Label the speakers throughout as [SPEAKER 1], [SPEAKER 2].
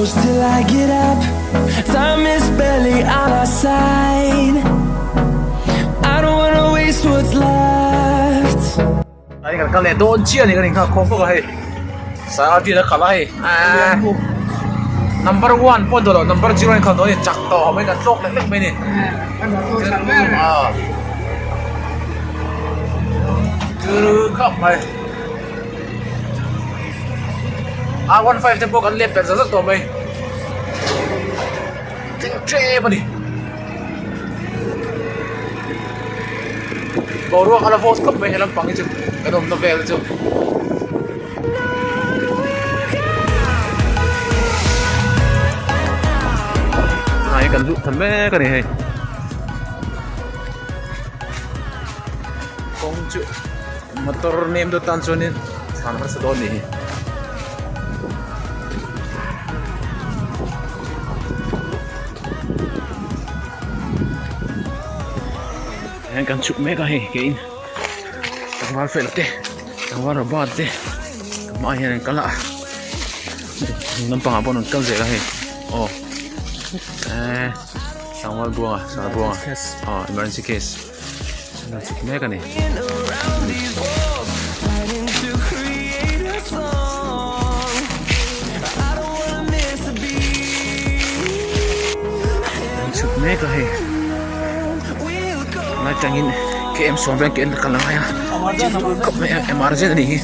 [SPEAKER 1] close till I get up. Time is barely on our side. I don't wanna waste what's left.
[SPEAKER 2] Ai kan kal leh dawn chiah ani kan inghak khawm bawk a hei Sangha a khalh a hei aaa number one pawh ni lo number zero a inkhalh dawn a ni chak tawh awm in kan tlawk lek lek mai a ni khawp mai R one five te pawh kan let pel zat zat tawh mai tling tep a ni boruak a la vawt khawp mai he lampang hi chu kan awmna vel chu. Tunah hian kan luh ta mek a ni hei kawng chu motor nem deuh tan chuanin thlan harsa dawn a nih hi. Hian kan chhuk mek a hei keiin tlangval fel te tlangval robert te ka hmaah hian an kal a naupangah pawh an rawn kal zel a hei aw eee tlangval buanga sir buanga aw emergency case an rawn chhuk mek a ni. An chhuk mek a hei. Lai tangin KM sawm vel ke en kal angai a khawp mai a emergency a nih hi.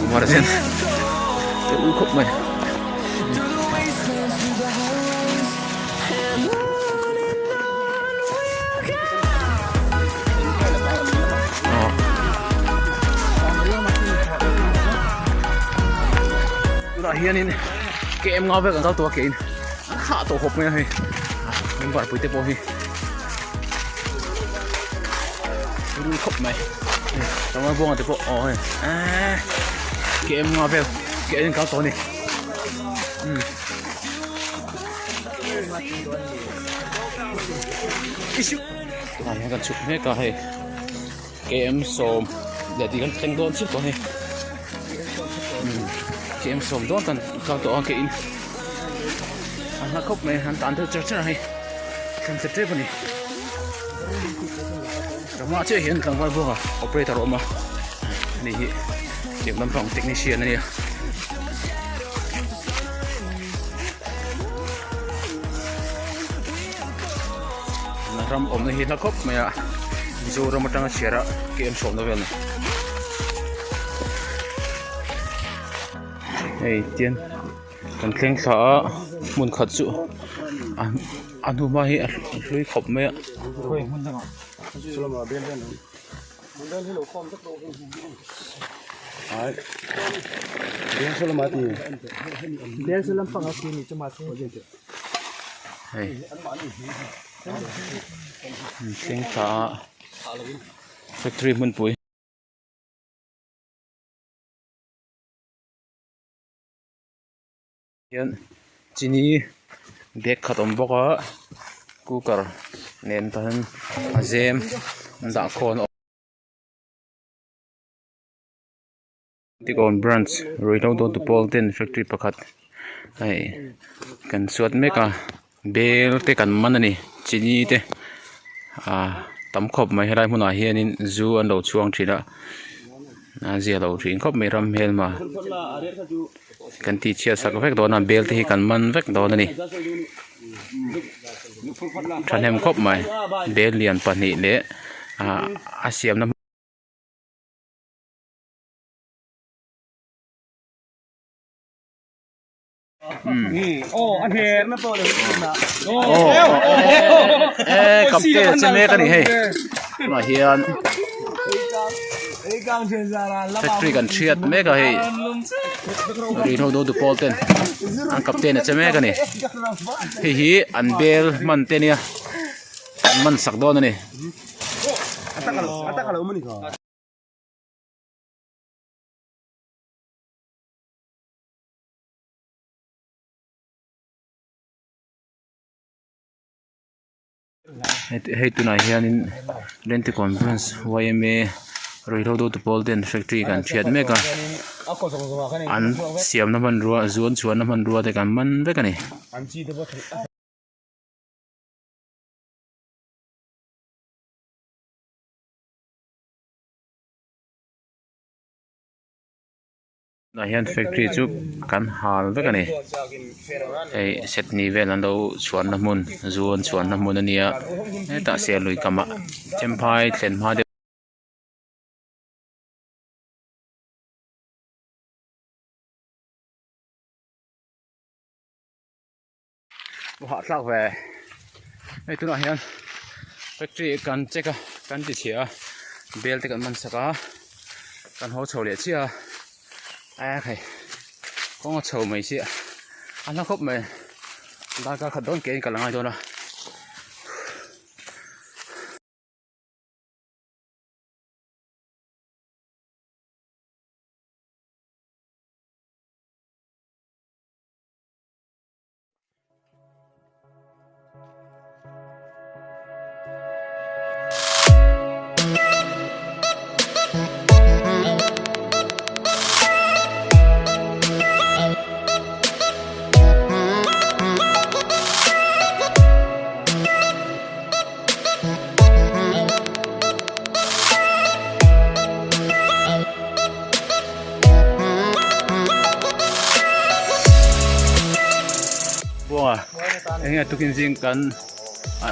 [SPEAKER 2] Emergency te u khawp mai. Tunah hianin KM ngau vek an kal tawh a ke in an hah tawh khawp mai a hei member pui te pawh hi rui khawp mai tlangval buanga te pawh aw hei eee KM ngau vel ke in an kal tawh a ni tunah hian kan chhuk mek a hei KM sawm leh tih kan thleng dawn chiah tawh a ni KM sawm dawn kan kal tawh a ke in a hla khawp mai an tan deuh char char a hei thlen tep tep a ni ramah chiah hian tlangval buanga operator a awm a ani hi tiang lampang technician a nia. Ram awmna hi hla khawp mai a Mizoram atanga chhiar a KM sawmna vel a ni hei tian kan thleng thla a hmun khat chu a a hnuhma hi a hlui khawp mai a. Hei thleng thla a factory hmunpui. Hian chini bag khat a awm bawk a cooker nen tah hian a zem an dah khawn a Tikawn branch ruihhlo dawt tu pawl ten factory pakhat hei kan suat mek a bel te kan man a ni chini te ah tam khawp mai helai hmunah hianin zu an lo chhuang thin a a zia lo thin khawp mai ram hmelma kan tih chhiat sak vek dawn a bel te hi kan man vek dawn a ni thahnem khawp mai bel lian pahnih leh ah a siamna hmun. Kapte che mek a ni hei tunah hian factory kan thiat mek a hei ruihhlo do tu pawl ten an kapten a che mek a ni hei hi an bel hman te nia an man sak dawn a ni. Hei tunah hianin Lente Conference yma. Ruihhlo do tu pawl ten factory kan hriat mek a an siamna hmanrua zuan chhuahna hmanrua te kan man vek a ni. Tunah hian factory chu kan hal vek a ni hei setni vel an lo chhuanna hmun zu an chhuanna hmun a nia hetah serlui kamah chemphai thlen hma deuh. Hahthlak ve hei tunah hian factory kan check a kan ti chhia a bel te kan man sak a kan haw chho leh chiah a ae hei kawng a chho mai chiah a hla khawp mai darkar khat dawn kein ka la ngai dawn a. Buanga enge tukin zing kan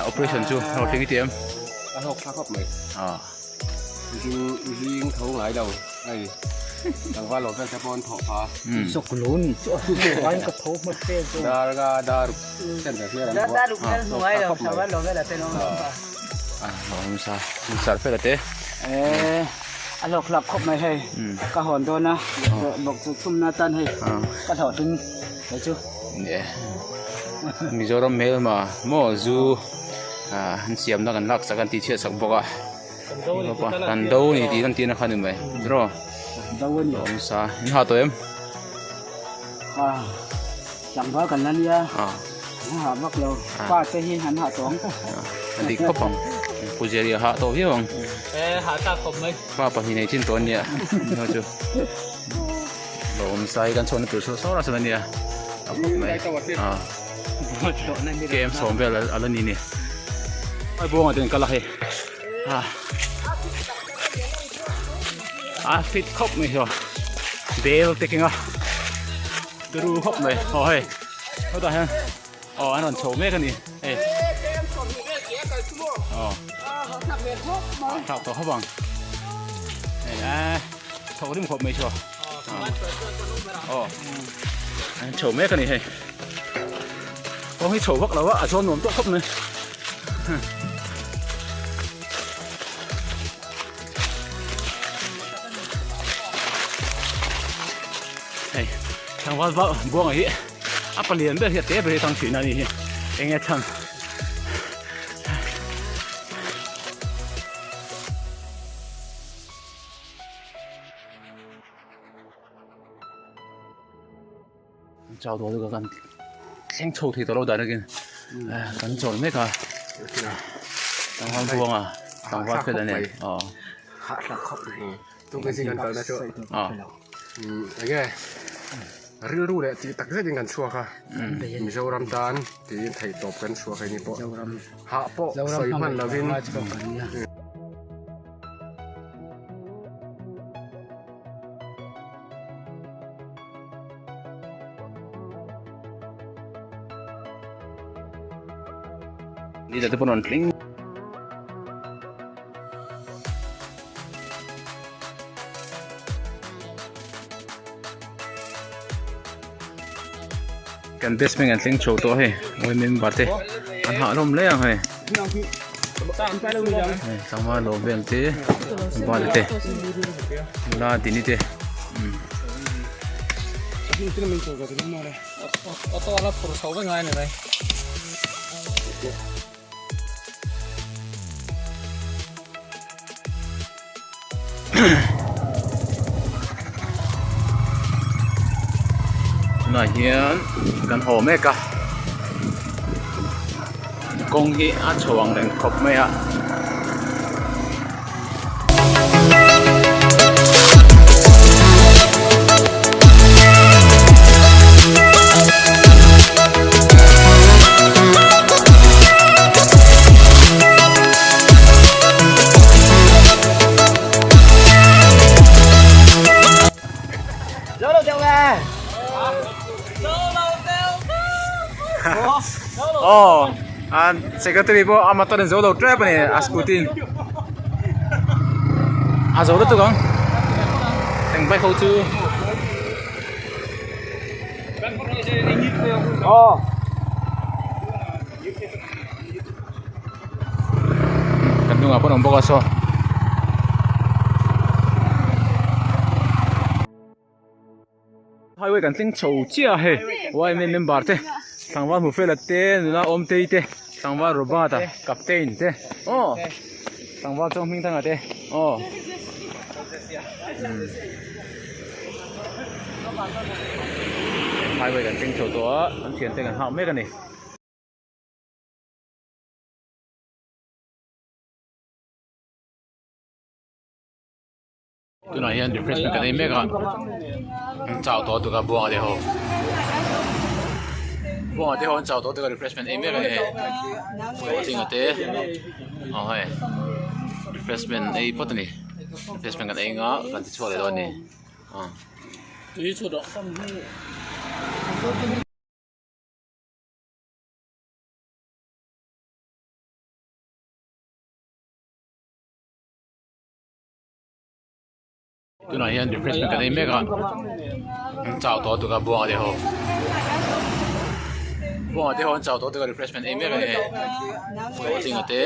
[SPEAKER 2] operation chu hlawhtling i ti em?
[SPEAKER 3] A hlawk tha khawp mai. Zing zing tho ngai lo hei tlangval lo vel te pawh an thawh pha.
[SPEAKER 4] Zawk lo ni chu a hnu zawk aiin ka tho hma fe zawk.
[SPEAKER 3] Dar ga dar chen ber hian an buah. Hlawk tha khawp mai.
[SPEAKER 2] Sar fel a te.
[SPEAKER 4] A hlawk hlak khawp mai hei ka hawn dawn a bawk chu chhumna atan hei ka hlawhtling hei chu.
[SPEAKER 2] Mizoram hmelma maw zu an siamna kan lak sak an tih chhiat sak bawk a kan do ni tih kan tihna kha ni mai tiraw awm sa in ha tawh em?
[SPEAKER 4] Tlangval kan la nia an ha vak lo pa te hi an ha tawh ang
[SPEAKER 2] a dik khawp ang puzeri a hah tawh viau ang
[SPEAKER 4] hah tak khawp mai
[SPEAKER 2] pa pahnih nei chin tawh ania hei chu lawm sai kan chhuahna tur saw saw sawn ania a khawp mai kem sawm vel a la ni ni ai buangah ten kal a hei a fit khawp mai hian bel te keng a turu khawp mai aw hei hetah hian aw an rawn chho mek a ni hei aw thlak tawh khawp ang hei a thawk rim khawp mai chu aw an chho mek a ni hei kawng hi chho vak lo a a zawn nuam tawh khawp mai. Hei tlangval va buanga hi a palian ber hi a te ber hi tang thin a ni hi eng nge chhan chau dawn lutuk a kan thleng chho thei tawh lo dan akin kan chawl mek a tlangval buanga tlangval fel a ni aw
[SPEAKER 3] enge rilru leh tih tak zetin kan chhuak a Mizoram tan tiin theihtawp kan chhuak a ni pawh hah pawh sawi hman lovin.
[SPEAKER 2] Ni te pawh rawn tling Kan basement an thleng chho tawh hei awi member te an hah hlawm hle ang hei hei tlangval lawm vel te val te nula dini te Tunah hian kan haw mek a kawng hi a chho ang reng khawp mai a. Aw an secretary pawh ama tanin zo lo tep a ni a scooty in a zo lutuk ang eng bike ho chu. Kan hnungah pawh an awm bawk a saw. Highway kan thleng chho chiah a hei yma member te tlangval hmu fela te nula awmtei te tlangval Robert a captain te aw tlangval Chawnghmingthanga te aw highway kan thleng chho tawh a an thiante kan nghak mek a ni. Tunah hian refreshment kan ei mek a an chau tawh tuk a buanga te ho buanga te ho an chau tawh tuk a refreshment ei mek a ni hei hlawhtlinga te aw hei refreshment ei phawt a ni refreshment kan ei nga kan ti chhuak leh dawn a ni aw. Tunah hian refreshment kan ei mek a an chau tawh tuk a buanga te ho buanga te ho an chau tawh tuk a refreshment ei mek a ni hei hlawhtlinga te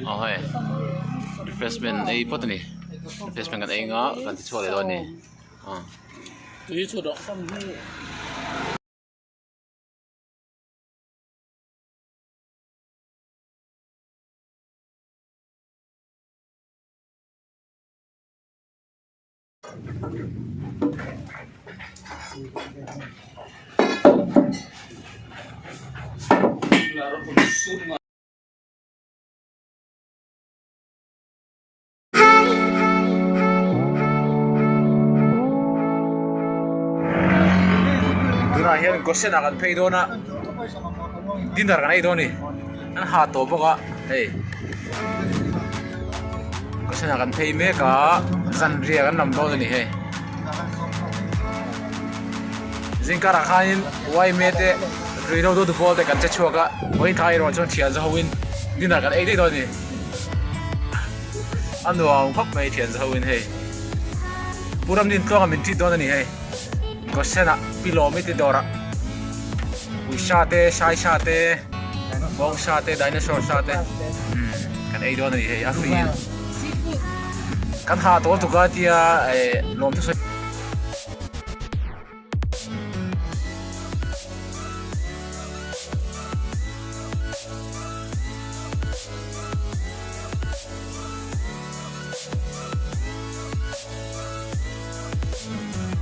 [SPEAKER 2] aw hei refreshment ei phawt a ni refreshment kan ei nga kan ti chhuak leh dawn a ni aw. Tunah hian Goshen ah kan phei dawn a dinner kan ei dawn a ni an ha tawh bawk a hei Goshen ah kan phei mek a zanriah kan lam dawn a ni hei zingkarah khanin yma te ruihhlo do tu pawl te kan che chhuak a vawiin thlai erawh chuan thian za hoin dinner kan ei daih dawn a ni. A nuam khawp mai thian za hoin hei Pu Ramdin tluanga min treat dawn a ni hei Goshen ah pi lawm i ti dawr ah Uisa te Saisa te Bawngsa te Dinosaur sa te umm kan ei dawn a ni hei a free in kan ha tawl tuk a tia eh lawm thusawi.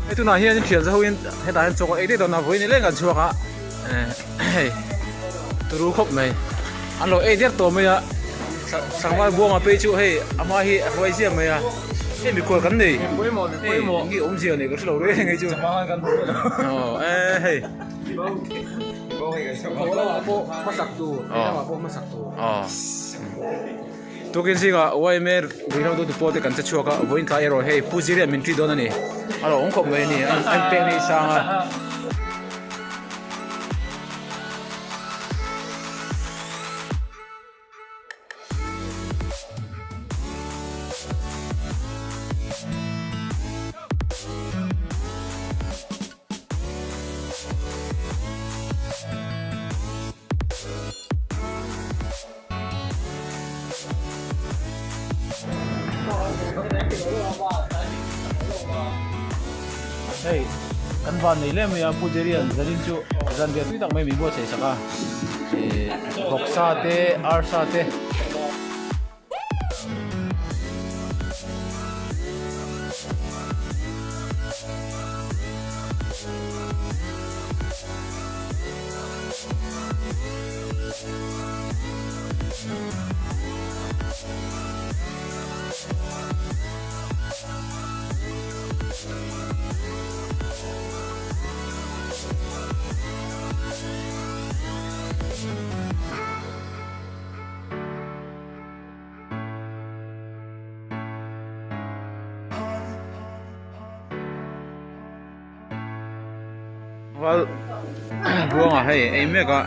[SPEAKER 2] Hei tunah hian thian zaho in hetah hian chaw ei daih dawn a vawiin nileng kan chhuak a hei turu khawp mai an lo ei der tawh mai a tlangval buanga phei chu hei a hma hi a hruai ziah mai a hei mikhual kan nei hei eng nge awmzia nei ka hrelo reng hei chu aw e hei. Tukin zingah yma ruihhlo tu pawh te kan che chhuak a vawiin tlai erawh hei Pu Zirian min treat dawn a ni a lo awm khawp mai a ni an pek na hi sang a. Hei kan van nei lem mai a Pu Jerian zanin chu zanriah tui tak mai min buatsaih sak a ih vawksa te arsa te. Val buanga hei ei mek a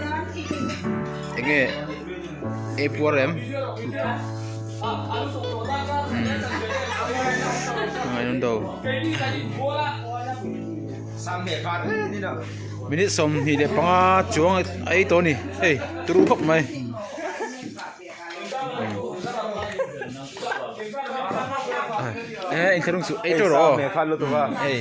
[SPEAKER 2] enge ei puar em minute 25 chuang a ei tawh a ni hei turu khawp mai. E inthlahrung suh ei tawh rawh aw ei.